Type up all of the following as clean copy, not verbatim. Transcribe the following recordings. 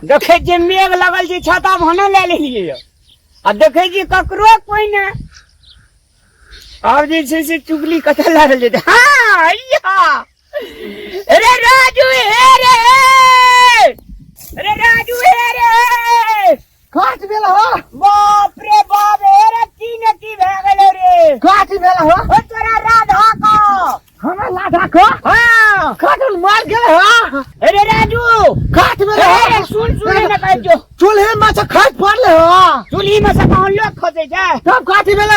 देखै छियै मेघ लगल छै, छाता भने लए लेलियै यऽ। आ देखै छियै ककरो कोइ नहि। आब जे छै से चुगली कतऽ लागल जेतै? हाँ या अरे राजू, हे रे, अरे राजू, हे रे। काट भेल हो। बाप रे बाप, हे रे, की ने की भए गेलै रे? काट भेल हो। ओ तोरा राधा का। हमरा लाधा को? हाँ। काट मार गेल हो। अरे राजू, काट भेल हे हो। रे, सुन सुन ने कहै छौ। चूल्हे में से खाट पड़ले हो। चूल्ही में से कहाँ लोग खोजै छै? तब काट भेल,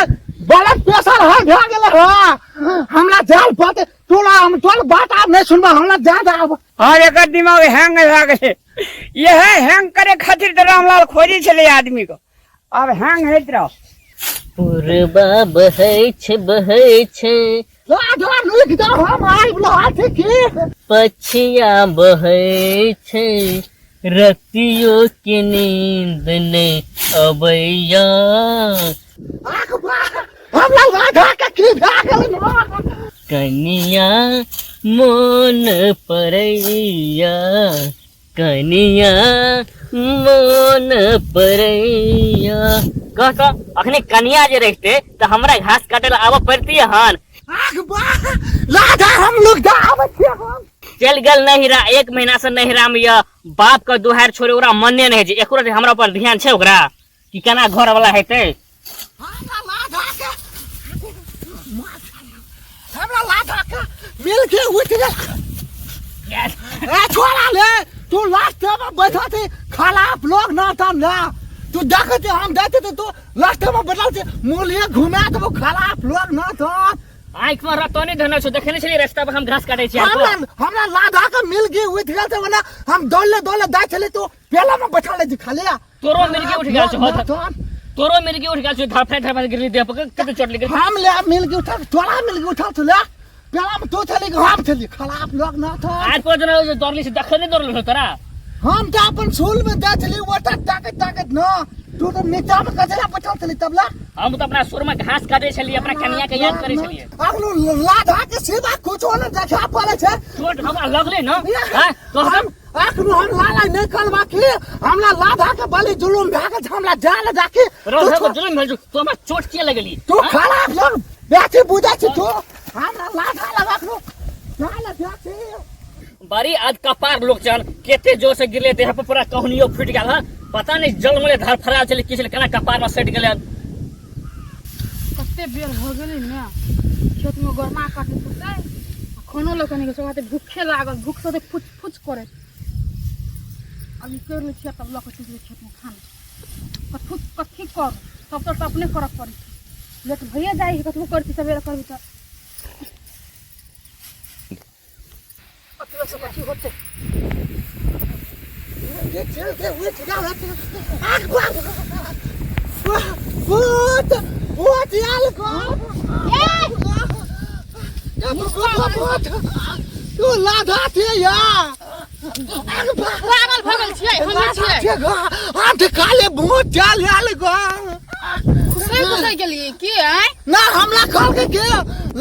बड़ा प्रेशर है भए गेल हो। हमरा जाल पते तोरा हम तोर बात आब नहीं सुनबा, हमरा जा आब। हाँ, एकर दिमाग हैंग भए गेलै। यह हैंग करे खातिर तऽ रामलाल खोजै छलै आदमी को, आब हैंग होइत रह। पुरबा बहै छै, बहै छै। राधा रुक जा, हम आबि रहल छी की। पछिया बहै छै, रतियो के नींद नै अबैया। आख बा, हमरा राधा के की भए गेल? कनिया मोन परैया, कनिया मोन परैया। कह तऽ अखने कनिया जे रहिते तऽ हमरा घास काटे ला आबऽ पड़ती हन? आख बा, राधा हम लोग जा आबै छियै हम। चलि गेल नहिरा, एक महीना से नहिरा में यऽ। बाप के दुहार छोड़े ओकरा मने नहि छै एको रति। हमरा पर ध्यान छै ओकरा कि केना घर वाला हेतै? हमरा राधा के, हमरा राधा के मिल के उठ गेल। ए छोड़ा ले, तू लास्ट में बैठा थी, खराब लोग ना था ना। तू देखते हम देखते थे, तू लास्ट में बैठल थी, मुलिए घुमा देबो, खराब लोग ना था। आँखि में रतनी धने छौ, देखे नहि छलियै रास्ता पर हम घास काटै छी? हमरा हमरा लाधा के मिल गई उठ गेल थे, ओना हम दौड़ले दौड़ले जाय छली, तू पेला में बैठल रही खाली। तोरो मिल के उठ गेल छौ, तोरो मिल के उठ गेल छौ, धड़फड़ाइत धड़फड़ाइत गिरली देह पर, कते चोट लागि गेल। हम ले मिल के उठल, तोरा मिल के उठल छले, पेला में तू छली, हम छली, खराब लोग ना था। आज पर जना जे दौड़ली से देखे नहि दौड़ल छौ तोरा? हम तो अपन सुल में जाय छली, ओटा ताकत ताकत न, तू तो नीचा में कचरा बैठल छली तबला। हम तऽ अपना सुर में घास काटे छलियै, अपना कनिया के याद करै छलियै। अखनो लाधा के सिवा कुछो न देखा पड़े छै। चोट हमरा लगले न, हैं? तो हम अखनो हम लाला नहीं करबा की हमरा लाधा के बलि जुलुम भए गेल छै, हमरा जान जाके। राधा के जुलुम भेल छौ, तो हमरा चोट किया लगली? तू खराब लोग बेसी बुझै छी तू, हमरा लाधा लग अखनो जान जाके। बड़ी आज कपार लोग चल केते जोर से गिरले, देह पर पूरा कहुनियो फूटि गेल हन। पता नहीं जल मले धरफड़ा छलै की छलै, केना कपार में सटि गेलै। कते बेर भऽ गेलै ने, खेतमे गरमा काटैत होतै आ खानो लऽ कऽ नहि गेल छै। ओकरा तऽ भूखे लागल, भूखसँ तऽ फुच फुच करैत। अभी करि लै छियै, तब लऽ कऽ चलि जेबै खेतमे खाना। कथू कथी करू, सब तऽ अपने करऽ पड़ै छै। लेट भइए जाइ छै, कतबो करै छी, सबेरे करबै तऽ कथी कथी होतै। भूत भूत आयल गो, भूत। तू लाधा छे या? पागल भऽ गेल छियै? हम छियै। हम तऽ काले भूत चल आयल गो। खुसै खुसै गेलियै की आँय? ना, हमरा कहलकै के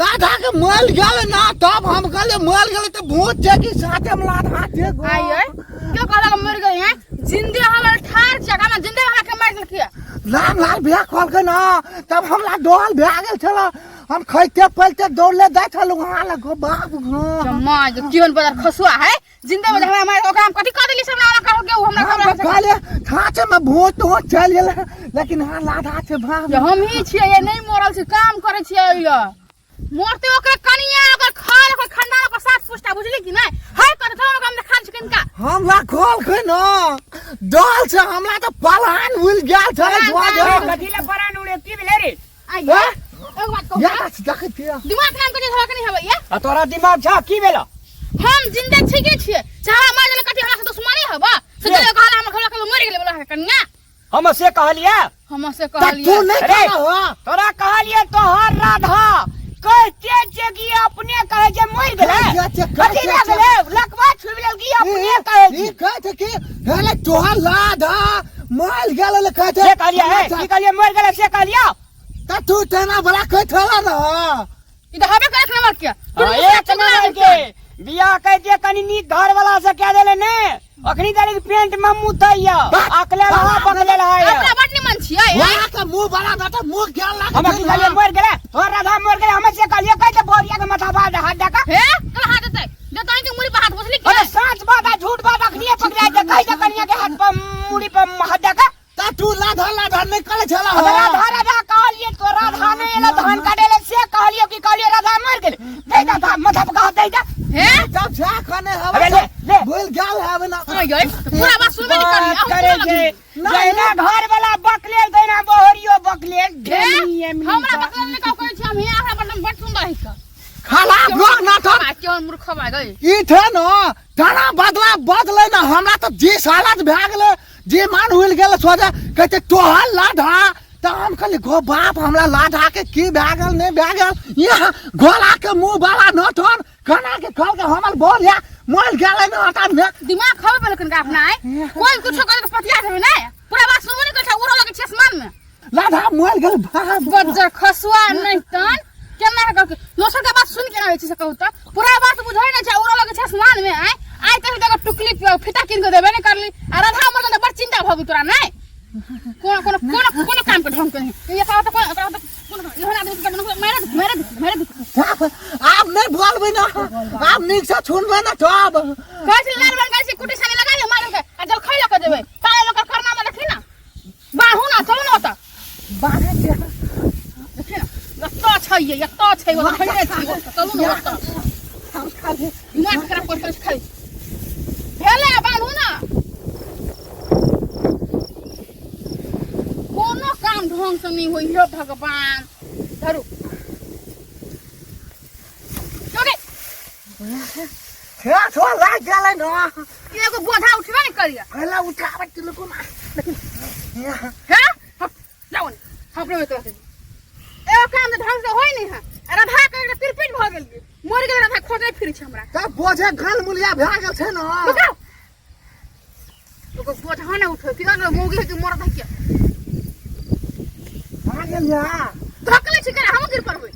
लाधा के मर गेल ना, तब हम कहलियै मर गेल तऽ भूत छै कि साथे में लाधा छै गो। आइ यै, क्यों कहलक मर गई हैं? जिंदे हमर ठार छै, हमरा जिंदे हमरा के मारि देलकै। राम लाल भैया कहलकै ना, तब हमरा डर भए गेल छल। हम खैते पैते दौड़ले जाइ छलहुँ वहाँ लग गो बाप गो। जम्मा जो केहन बजार खसुआ है, जिंदे में हमरा मार, ओकरा हम कथी कह देली से हमरा कहल के उ हमरा हम हमरा कहलियै खाँचे में भूत हो चलि गेल, लेकिन हाँ लाधा छै बाप। जे हम ही छियै, ये नहीं मरल छी, काम करै छियै। ये मरते ओकरे कनिया, ओकर खाल, ओकर खानदान, ओकर सात पुष्टा, बुझली कि नहीं? है कर थोड़ा हम देखा छी किनका। हमरा कहलकै न डर से हमरा तऽ पलान उड़ि गेल छलै। पलान झोर पलान। कथी लए परान उड़े? की भेलै रे? आइ ये, एगो बात कहू। यार देखै छियै दिमाग काम करे थोड़ा कनी हवे ये। आ तोरा दिमाग छा? की भेलो? हम जिंदे छी के छियै, चाहे मार देले, कथी हमरा से दुश्मनी हवा से? के? जे कहला हमर घर के मरि गेलै बोला कनिया। हम से कहलियै? हम से तऽ तू कहलियै? नहि अरे! कहला हो। तोरा कहलियै तोहर राधा कहते छै कि अपने कहै छै मरि गेलै। कहै छै, कहै कथी छै। भए गेलै? लकवा छुबि लेल कि अपने कहै ई छै? कहै छै कि हेले तोहर लाधा मर गेल कहै छै। से कहलियै हे? की कहलियै मरि गेलै से कहलियै? तऽ तू तेना बला कहै छला न। ई तऽ हबे करे नंबर के। हाँ, एक नंबर के बियाह कह दिए, कनी नीक घर वाला से कह देले ने। अखनी तारीख पेंट में मुतैया अकले रहा बकले रहा अपना बड़ निमन छियै वहाँ के मुंह बड़ा ना त मुंह ज्ञान लाग हम की कहलिए मर गेलै तोर राधा मर गेलै हम से कहलिए कहि के बोरिया के माथा पर हाथ दे के हे कल हाथ देतै देतै के मुड़ी पर हाथ बुझली अरे के साँच बात आ झूठ बात अखनिए पकड़ा के कहि के कनिया के हाथ पर मुड़ी पर हाथ दे के त तू लाधा लाधा नहीं करे छला अबे राधा राधा कहलिए तो राधा ने एला धान काटे ले से कहलिए कि कहलिए राधा मर गेलै दे दे धा माथा पर हाथ दे दे हे तब जा खने हवा अबे ले ले भूल गेल हवे ना सुनो यै पूरा बात सुनबे नहीं करली बात करे छै जहिना घर वाला बकलेल तहिना बहरियो बकलेल ढेमी एमनी हमरा का। बकलेल नहीं कहै छी हम हे हमरा बड़ बड़ सुंदर है का खराब लोग ना थर क्यों मूर्ख भा गई ई थे न थाना बदला बदले ना हमरा त जे सालत भए गेलै जे मान हुल गेल सोचे कहते तोहर लाधा त हम कहली गो बाप हमरा लाधा के की भए गेल नहीं भए गेल यहाँ गोला के मुंह वाला न थन कना के कहल के हमर बोल या मर गेलै न हटा ने दिमाग खावे पे लेकिन अपना आए कोई कुछ करे तो पतिया देबे नहीं पूरा बात सुनबो नहीं करै छै उड़ो लगे छै आसमान में लाधा मर गेल बाप बज्जर खसुआ नहीं तन केना के कहके दोसर के बात सुन के ना होइ छै से कहू त पूरा बात बुझै नहीं छै उड़ो लगे छै आसमान में आए आइ तक देखो टुकली पे फीता कीन के देबे नहीं करली आ राधा मर गेल त बड़ चिंता भऽ गेल तोरा नहीं कोनो कोनो कोनो कोनो काम के ढंग के नहीं ये कहत कोन एकरा त कोनो एहन आदमी के मारे मारे मारे बाप आब नहीं बोलबै ना आब नीक से सुनबै ना तब कहै छै लाल बन कहै छै कुटी सानी लगा दे मार के आ जल खै लऽ के देबै ताले ओकर करना में देखी ना बाहू ना चलू ना ओतऽ बाहर छै देखी ना एतऽ छै ये एतऽ छै ओतऽ खैने छी ओतऽ चलू ना ओतऽ हम खाली दिमाग खराब कर कर खाली भेलै बान्हू ना कोनो काम ढंग से नहीं होई हे भगवान धरू चल छे छो लाग गेलै न एगो बोझा उठबे नहीं करिया पहला उठाबै तिलको ना लेकिन हैं जाओ ने हम अपने में रहते एगो काम तऽ ढंग से होय नहीं है आ राधा के एकटा तिरपिट भऽ गेल मरि गेल राधा खोजने फिरै छै हमरा तब बोझे गल मुलिया भए गेल छै न बताओ ओकर बोझा नहि उठे कि ना मौगी है कि मरद है के भए गेल या धकले छै केना हम गिर पड़बै